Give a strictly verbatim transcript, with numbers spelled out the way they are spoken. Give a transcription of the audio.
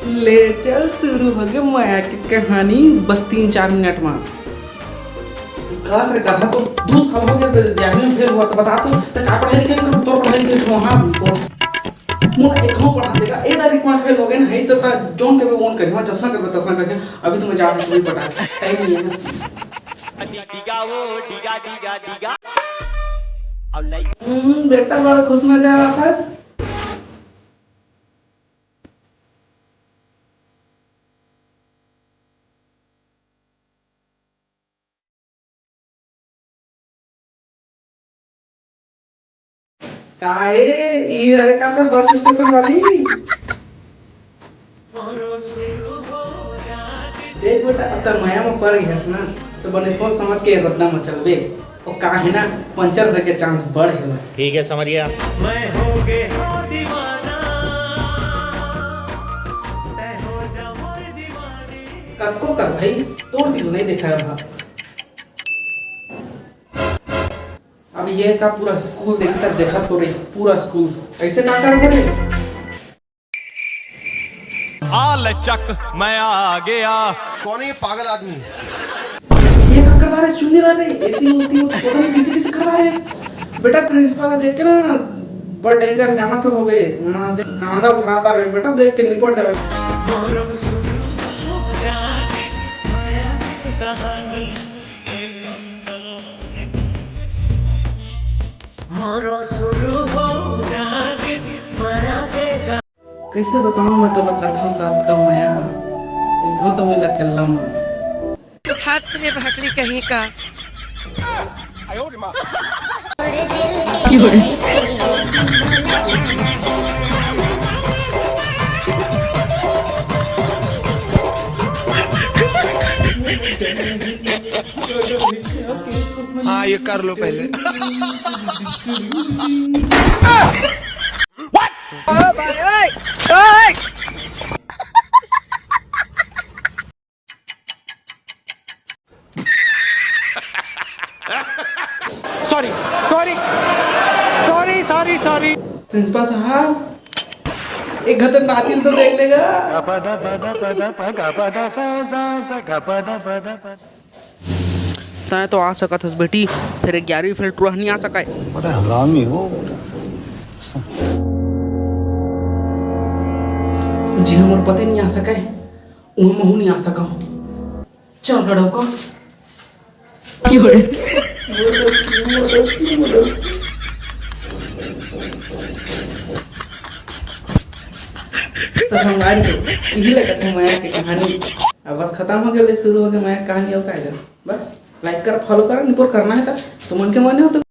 ले चल, शुरू हो गया मया के कहानी बस तीन चार मिनट में। कस रे कथा, तो दो साल हो गए, ग्यारहवीं में फेल हुआ, तो बता तू, तो का पढ़ाई लिखाई कर, तोर पढ़ाई लिखाई छुआ, हाँ, तो मोला एकनो पढ़ा देगा, ए तारीख में फेल हो गए ना, है तो ता जोन के भी ओन करियो, जसना करबे तसना करियो, अभी तो मैं जा रहा हूँ, पढ़ा, टाइम नहीं है ना। डिगा वो, डिगा, डिगा, डिगा। अब नहीं। हम्म, बेटा बड़ा खुश नजर आ रहा था। का ए, ई हरे का कर बस स्टेशन वाली? देख बेटा, अब तक मया में पड़ गया ना, तो बने सोच समझ के रद्दा में चलबे। वो का है ना, पंचर होए के चांस बढ़ है। ठीक है, समझ गया। मैं हो गया दीवाना, तै हो जा मोर दीवानी। कतको कर भाई, तोर दिल नहीं देखा है। अब ये का पूरा स्कूल देखता, देखा तो रे, पूरा स्कूल ऐसे का कर बड़े। आ ले चक, मैं आ गया। कौन है ये पागल आदमी? ये का करता रे, सुन नहीं रहा रे, इतनी होती हो, पता नहीं किसी किसी करता रे। बेटा प्रिंसिपल देख के ना, बड़ डेंजर जाना तो हो गए। हाँ, देख, कांदा उठाता रे, बेटा देख के निपट जावे। कैसे बताऊं मैं तो कथा का आपका मया, एक तो मिला कल्ला में। हाथ रे भाकरी कहीं का। हाँ, ये कर लो पहले। Sorry, sorry, sorry, sorry, sorry. Principal साहब, एक घतर नातिन तो देख लेगा। तैं तो आ सकत हस बेटी, फेर ग्यारहवीं फेल टूरा नहीं आ सकय। बड़ा हरामी हो। जी हमर पते नहीं आ सकय, उहाँ महू नहीं आ सकव। चल डौका। तो संगवारी हो, इही लगा था मया के कहानी। अब बस खतम हो गया, शुरू हो गया मया के कहानी। और का है? बस लाइक कर, फॉलो कर, निपोर करना है तो तुमन के मने हो तो